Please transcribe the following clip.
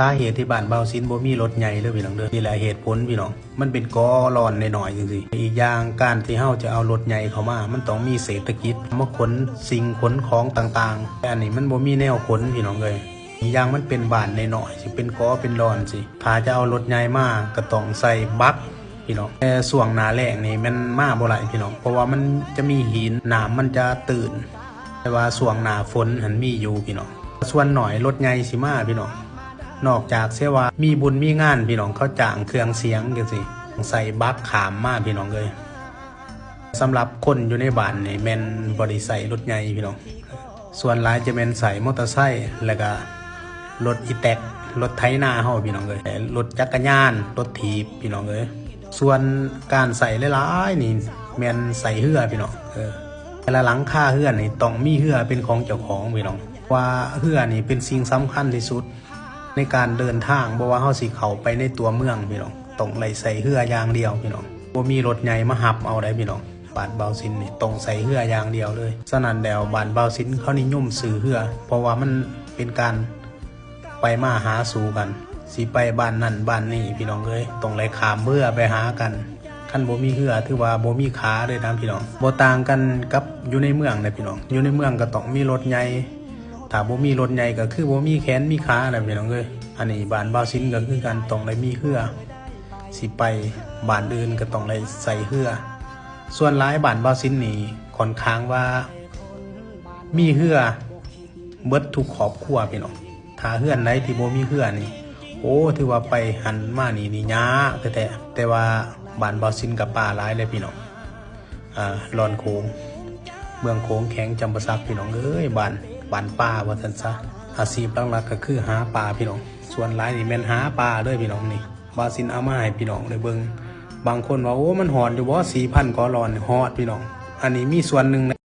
ສາເຫດທີ່ບ້ານບ່າວສິນບໍ່ມີລົດໃຫຍ່ເດີພີ່ນ້ອງເດີ ນີ້ແຫຼະເຫດຜົນພີ່ນ້ອງ ມັນເປັນກໍລອນນ້ອຍໆຈັ່ງຊີ້. ອີກຢ່າງການທີ່ເຮົາຈະເອົາລົດໃຫຍ່ເຂົ້າມາ ມັນຕ້ອງມີເສດຖະກິດ ມາຂົນສິ່ງຂົນຂອງຕ່າງໆ ແຕ່ອັນນີ້ມັນບໍ່ມີແນວຂົນພີ່ນ້ອງເອີຍ. ອີກຢ່າງມັນເປັນບ້ານນ້ອຍໆ ຊິເປັນກໍເປັນລອນຊີ້ ຖ້າຈະເອົາລົດໃຫຍ່ມາກໍຕ້ອງໃສ່ບັກ ພີ່ນ້ອງ ແຕ່ຊ່ວງໜ້າແລ້ງນີ້ແມ່ນມາບໍ່ໄດ້ພີ່ນ້ອງ ເພາະວ່າມັນຈະມີຫີນ ນ້ຳມັນຈະຕື້ນ ແຕ່ວ່າຊ່ວງໜ້າຝົນຫັ້ນມີຢູ່ພີ່ນ້ອງ. ສ່ວນໜ້ອຍລົດໃຫຍ່ຊິມາພີ່ນ້ອງ ນອກຈາກເສຍວ່າມີບຸນມີງານພີ່ນ້ອງ ເຂົາຈ້າງເຄື່ອງສຽງຈັ່ງຊີ້ ໃສ່ບັກຂ້າມມາພີ່ນ້ອງເອີຍ. ສຳລັບຄົນຢູ່ໃນບ້ານນີ້ແມ່ນບໍ່ໄດ້ໃຊ້ລົດໃຫຍ່ພີ່ນ້ອງ ສ່ວນຫຼາຍຈະແມ່ນໃຊ້ມໍເຕີໄຊ ແລ້ວກະລົດອີແຕັກ ລົດໄຖນາເຮົາພີ່ນ້ອງເອີຍ ລົດຈັກກະຍານ ລົດຖີບພີ່ນ້ອງເອີຍ. ສ່ວນການໃຊ້ຫຼາຍໆນີ້ແມ່ນໃຊ້ເຮືອພີ່ນ້ອງ ເອີ ແຕ່ລະຫຼັງຄາເຮືອນນີ້ຕ້ອງມີເຮືອເປັນຂອງເຈົ້າຂອງພີ່ນ້ອງ ວ່າເຮືອນີ້ເປັນສິ່ງສຳຄັນທີ່ສຸດ ໃນການເດີນທາງ ບໍ່ວ່າເຮົາຊິເຂົ້າໄປໃນຕົວເມືອງພີ່ນ້ອງ ຕ້ອງໄດ້ໃຊ້ເຮືອຢ່າງດຽວພີ່ນ້ອງ ບໍ່ມີລົດໃຫຍ່ມາຮັບເອົາໄດ໋ພີ່ນ້ອງ. ບ້ານບ່າວສິນນີ້ຕ້ອງໃຊ້ເຮືອຢ່າງດຽວເລີຍ. ສະນັ້ນແລ້ວ ບ້ານບ່າວສິນເຂົານິຍົມຊື້ເຮືອ ເພາະວ່າມັນເປັນການໄປມາຫາສູ່ກັນ ຊິໄປບ້ານນັ້ນບ້ານນີ້ພີ່ນ້ອງເອີຍ ຕ້ອງໄດ້ຂ້າມເຮືອໄປຫາກັນ. ຄັນບໍ່ມີເຮືອຖືວ່າບໍ່ມີຂາເລີຍນະພີ່ນ້ອງ ບໍ່ຕ່າງກັນກັບຢູ່ໃນເມືອງໃດ໋ພີ່ນ້ອງ. ຢູ່ໃນເມືອງກໍຕ້ອງມີລົດໃຫຍ່ ຖ້າບໍ່ມີລົດໃຫຍ່ກໍຄືບໍ່ມີແຂນມີຂານະພີ່ນ້ອງເອີຍ. ອັນນີ້ບ້ານບ່າວສິນກໍຄືກັນ ຕ້ອງໄດ້ມີເຮືອ ຊິໄປບ້ານອື່ນກໍຕ້ອງໄດ້ໃຊ້ເຮືອ. ສ່ວນຫຼາຍບ້ານບ່າວສິນນີ້ຂ້ອນຂ້າງວ່າມີເຮືອເບິດທຸກຄອບຄົວພີ່ນ້ອງ. ຖ້າເຮືອນໃດທີ່ບໍ່ມີເຮືອນີ້ ໂອ້ ຖືວ່າໄປຫັ້ນມານີ້ນີ້ຍາກແທ້ໆ. ແຕ່ວ່າບ້ານບ່າວສິນກໍປ່າຫຼາຍເລີຍພີ່ນ້ອງ ອ່າ ລອນໂຂງ ເມືອງໂຂງ ແຂວງຈຳປາສັກ ພີ່ນ້ອງເອີຍ ບ້ານ ບ້ານປ່າວ່າຊັ້ນຊະ. ອາຊີບຫຼັກໆກໍຄືຫາປາພີ່ນ້ອງ ສ່ວນຫຼາຍນີ້ແມ່ນຫາປາເລີຍພີ່ນ້ອງ. ນີ້ບ່າວສິນເອົາມາໃຫ້ພີ່ນ້ອງໄດ້ເບິ່ງ ບາງຄົນວ່າ ໂອ້ ມັນຮອດຢູ່ບໍ່ ສີ່ພັນກໍລອນ ຮອດພີ່ນ້ອງ. ອັນນີ້ມີສ່ວນໜຶ່ງ